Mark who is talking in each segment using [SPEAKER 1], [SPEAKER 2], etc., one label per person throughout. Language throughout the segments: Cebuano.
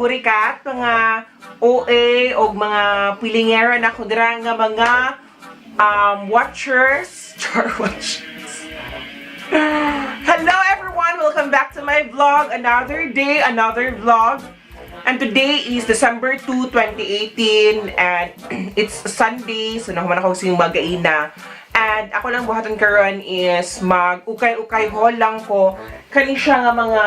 [SPEAKER 1] Burikat, mga OA o mga pilingera na ko dira nga mga watchers. Char watchers. Hello everyone! Welcome back to my vlog. Another day, another vlog. And today is December 2, 2018 and it's Sunday, so nahuman ako sing magaina. And ako lang buhaton karon is mag ukay-ukay haul lang ko kani siya nga mga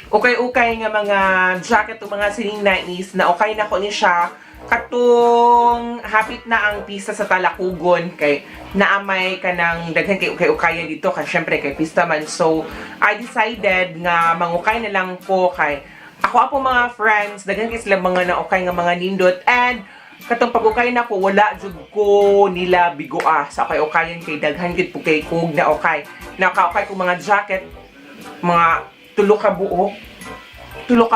[SPEAKER 1] ukay-ukay nga mga jacket o mga sinina is na okay na ko ni siya katong hapit na ang pista sa Talakugon kay naamay kanang daghan kay ukay-ukayan dito kay syempre kay pista man. So I decided nga mangukay na lang ko kay ako apo mga friends, daghan kay sila mga naukay nga mga nindot and katong pag-ukay na ko, wala jud ko nila bigoa sa ukay-ukayan kay daghan gid po kay kog na ukay. Nakaukay ko mga jacket, mga tulo ka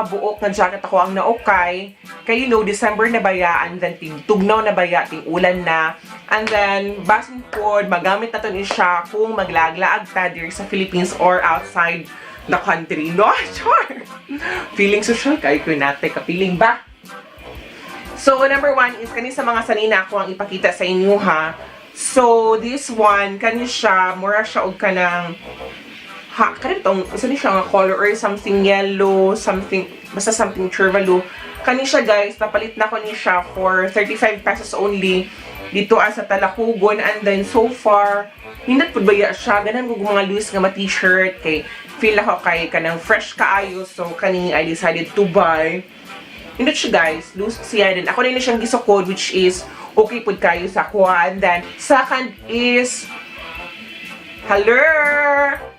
[SPEAKER 1] buok nga jacket ako ang naukay. Kay December na baya and then ting tugnaw na baya, ting ulan na. And then basin pod magamit na to ni siya kung maglaglaag ta diri sa Philippines or outside the country. No, sure. Feeling social kay ko nate kapiling ba? So, number one is kani sa mga sanina ako ang ipakita sa inyo ha. So, this one, kani siya, mura siya og kanang ha, kani tong isa ni siya nga color or something yellow, something, basta something churvalo. Kani siya guys, napalit na ko ni siya for 35 pesos only dito sa Talakugon and then so far, nindot pud baya siya. Ganahan ko mga loose nga ma t-shirt kay feel ako kay kanang fresh kaayo, so kani I decided to buy. Nindot siya guys, loose siya din. Ako na siyang gisukod, which is okay pud kayo sa kuha. And then second is, hello!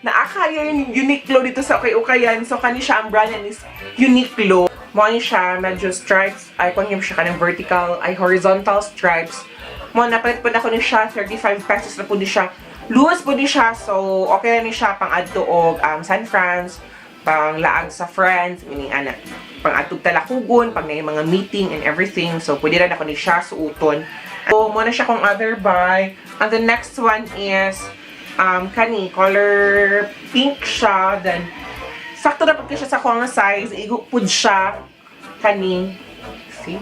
[SPEAKER 1] Naakaya yung Uniqlo dito sa ukay-ukayan. So, kani siya, ang brand niya is Uniqlo. Mo ni siya, medyo stripes. Ay, kung siya kanang vertical, ay horizontal stripes. Mo, napalit po na ko ni siya, 35 pesos na po ni siya. Loose po ni siya, so okay na ni siya pang adto og San Franz, pang laag sa friends, meaning ana, pang adtog Talakugon, pag na mga meeting and everything. So, pwede rin ako ni siya suoton. So, mo na siya kong other buy. And the next one is kani, color pink siya. Then, sakto na pud siya sa akong size. Igo pud siya. Kani. See?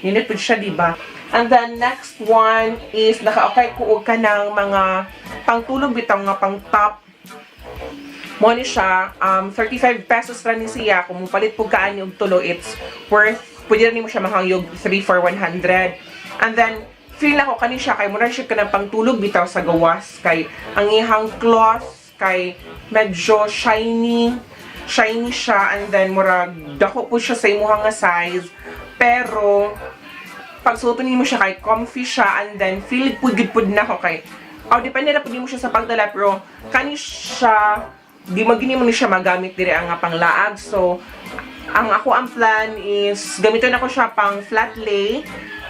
[SPEAKER 1] Nindot pud siya, di ba? And then, next one is, naka-okay ko og kanang mga pangtulog bitaw nga pang top. Mo ni siya, 35 pesos ra ni siya. Kung mupalit pud ka ani og tulo, it's worth, pwede ra nimo siya mahangyog 3 for 100. And then, feel ako kani siya kay mura siya kanang pangtulog bitaw sa gawas kay ang iyang cloth kay medyo shiny shiny siya and then murag dako po siya sa imuha nga size, pero pag suoton nimo siya kay comfy siya. And then feel pud gud pud nako kay oh, depende na pud nimo siya sa pagdala, pero kani siya di magini mo ni siya magamit diri ang nga panglaag. So ang ako ang plan is gamiton ako siya pang flat lay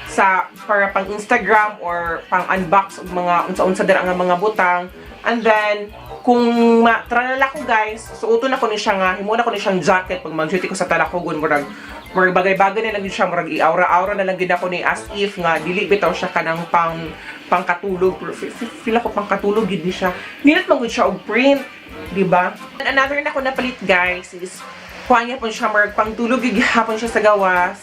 [SPEAKER 1] sa para pang Instagram or pang unbox og mga unsa-unsa dira nga mga butang. And then kung ma-try na ko guys, suoton ako ni siya nga himo na ko ni siyang jacket pag mag-duty ko sa Talakugon. Murag bagay-bagay na lang yun siya, murag i-aura-aura na lang gid ako ni as if nga dili bitaw siya kanang pang pangkatulog, pero feel ako pangkatulog gid ni siya. Nindot man gud siya og print, di ba? And another na ko napalit guys is kuha niya po siya, murag pangtulog gid gihapon siya sa gawas,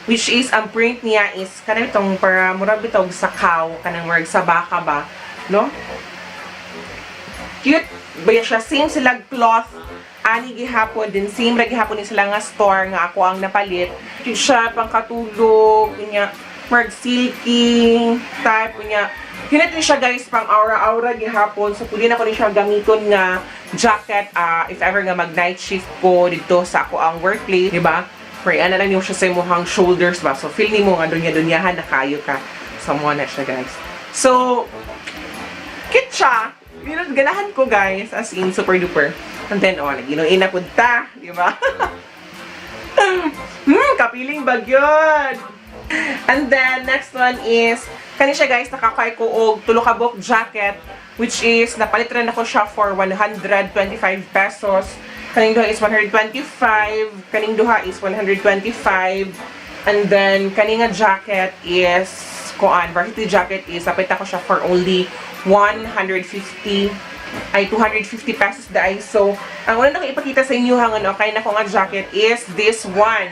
[SPEAKER 1] which is ang print niya is kanang itong para murag bitaw og sa cow, kanang murag sa baka ba, no? Cute ba siya? Same sila cloth ani gihapon din, same ra gihapon ni sila nga store nga ako ang napalit. Cute siya pangkatulog niya, murag silky type niya. Hinat ni siya guys pang aura-aura gihapon, so pwede na ko ni siya gamiton nga jacket if ever nga mag night shift ko dito sa ako ang workplace, di ba? Pero ana lang nimo siya sa imong shoulders ba, so feel nimo nga dunya-dunyahan na kayo ka. So mo na siya guys. So cute siya. Yun, ganahan ko guys. As in, super duper. And then, oh, nag-inuin na punta. Di ba? Kapiling bagyod. And then, next one is, kani siya guys, nakakay ko og tulo ka buok jacket, which is, napalit rin ako siya for 125 pesos. Kaning duha is 125, kaning duha is 125, and then, kani nga jacket is, kuan, varsity jacket is, napalit ako siya for only 150. Ay 250 pesos diay. So, ang una na ipakita sa inyo ha, nga okay na ko nga jacket is this one.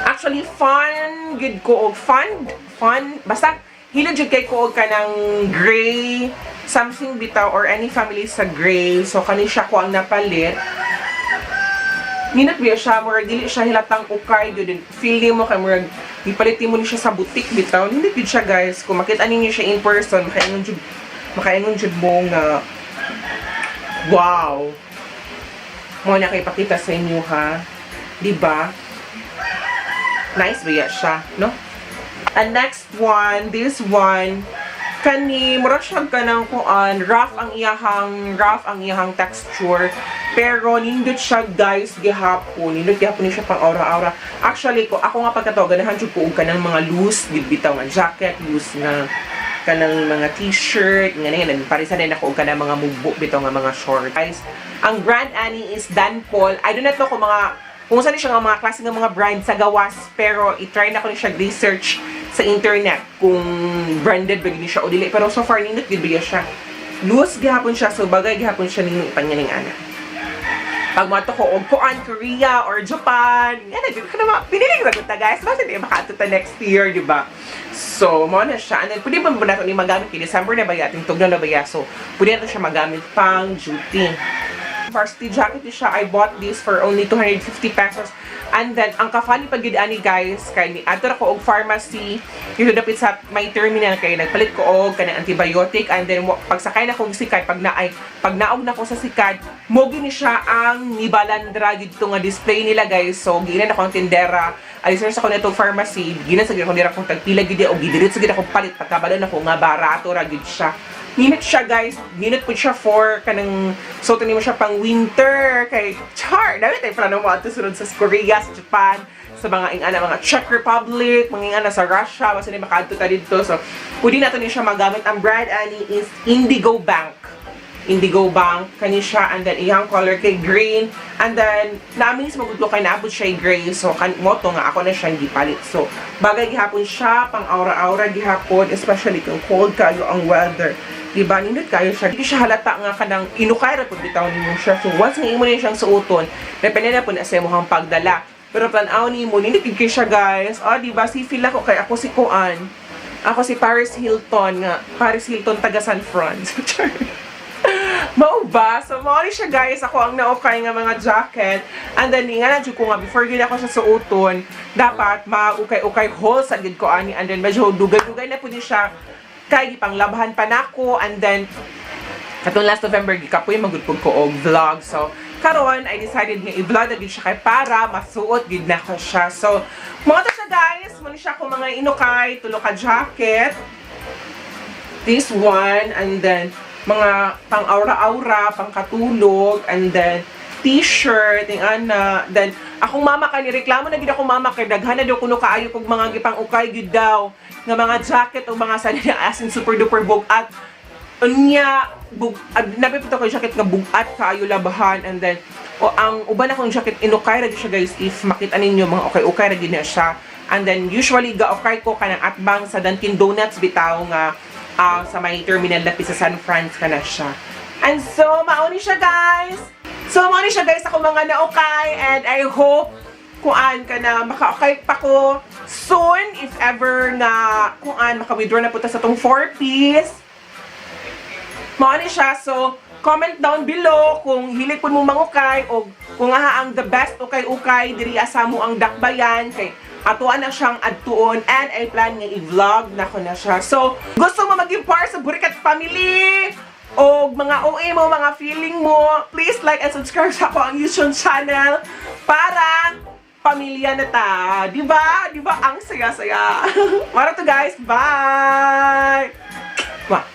[SPEAKER 1] Actually, fun gid ko og fun, fun basta hilod jud kay ko og kanang gray something bitaw or any family sa gray. So kani siya ko ang napalit. Nindot biya siya, murag dili siya hilatang ukay jud. Feeling mo kay murag gipalit mo ni siya sa boutique bitaw. Nindot jud siya, guys. Kung makita ninyo siya in person, makaingon jud mo nga wow. Mo na kay pakita sa inyo ha. Di ba? Nice ba siya, no? And next one, this one, kani mura siya kanang kuan, rough ang iyahang texture. Pero nindot siya, guys, gihapon. Nindot gihapon ni siya pang aura-aura. Actually, ko ako nga pagkato ganahan jud ko og kanang mga loose gid bitaw nga jacket, loose nga kanang mga T-shirt, nga nga parisan din ako og kanang mga mugbo bitaw nga mga short. Guys, ang brand ani is Dan Paul. I do not know kung saan siya nga mga klase ng mga brand sa gawas, pero i-try na ko ni siya research sa internet kung branded ba gini siya o dili, pero so far nindot gid biya siya. Loose gihapon siya, so bagay gihapon siya ninyo ipanyaning ana pag moadto ko og kuan, Korea or Japan. Yan na jud kana piniling ra gud ta, guys, basta di makaadto ta next year, di ba? So mo na siya. And then pwede ba nato ni magamit kay December na ba, ating tugnaw na ba, so pwede na to siya magamit pang duty. Varsity jacket ni siya. I bought this for only 250 pesos. And then, ang ka-funny pag gid ani, guys, kay ni adto ra ko og pharmacy, dito dapit sa may terminal, kay nagpalit ko og kanang antibiotic. And then pagsakay na kog sikad, pag naog na ko sa sikad, mo gini siya ang nibalandra didto nga display nila, guys. So giinan ako ang tindera. Ay sir, sa ko netong pharmacy, ginan sa gid ko nira kung tagpila gid og gidiretso gid ako palit pagkabalo na ko nga barato ra gid siya. Nindot siya, guys. Nindot po siya for kanang suoton nimo siya pang winter kay char. Dami tayo plano mo ato sunod sa Korea, sa Japan, sa mga ingana mga Czech Republic, mga ingana sa Russia, basta ni makaadto ta didto. So pwede nato ni siya magamit. Ang brand ani is Indigo Bank. Indigo Bank kani siya, and then iyang color kay green, and then na-amaze magud ko kay naabot siya gray. So kan mo to nga ako na siyang gipalit. So bagay gihapon siya pang aura-aura gihapon, especially kung cold kayo ang weather, di ba? Nindot kayo siya. Di siya halata nga kanang inukay ra pud bitaw nimo siya. So once nga imo na siyang suoton, depende na pud na sa imong pagdala, pero tan-aw nimo, nindot gid kay siya, guys. Oh, di ba? Si feel ako kay ako si kuan, ako si Paris Hilton nga Paris Hilton taga San Fran. Mao ba? So, mao ni siya, guys. Ako ang naukay nga mga jacket. And then, nga na jud ko nga, before gid ako siya suoton, dapat maukay-ukay haul sa gid ko ani. And then, medyo dugay-dugay na po ni siya. Kay gipang labhan pa nako. And then, katong last November, gikapoy magud pud ko og vlog. So, karon I decided nga i-vlog na gid siya kay para masuot gid na ko siya. So, mao to siya, guys. Mao ni siya ko mga inukay, tulo ka jacket, this one, and then mga pang aura-aura, pang katulog, and then T-shirt, yung ana. Then, akong mama kay reklamo na gid akong mama kay daghan na daw kuno kaayo kog mga gipang ukay gid daw nga mga jacket o mga sana as in super duper bug-at. Unya bug nabi po ko jacket nga bugat kaayo labahan. And then o ang uban akong jacket, inukay ra gyud siya, guys. If makita ninyo, mga ukay-ukay ra gyud na siya. And then usually ga-ukay ko kanang atbang sa Dunkin Donuts bitaw nga sa may terminal dapit sa San Franz ka na siya. And so mao ni siya, guys. So mao ni siya, guys, ako mga naukay, and I hope kuan ka na makaukay pa ko soon if ever nga kuan maka-withdraw na po ta sa tong 4 piece. Mao ni siya. So, comment down below kung hilig po mo mangukay o kung nga ang the best ukay-ukay diri asa mo ang Dakbayan kay atuan na siyang adtuon and I plan nga i-vlog na ko na siya. So, gusto mo maging part sa Burikat family o mga OA mo, mga feeling mo, please like and subscribe sa ako ang YouTube channel para pamilya na ta. Di ba? Di ba? Ang saya-saya. Mara to, guys. Bye! Mwah.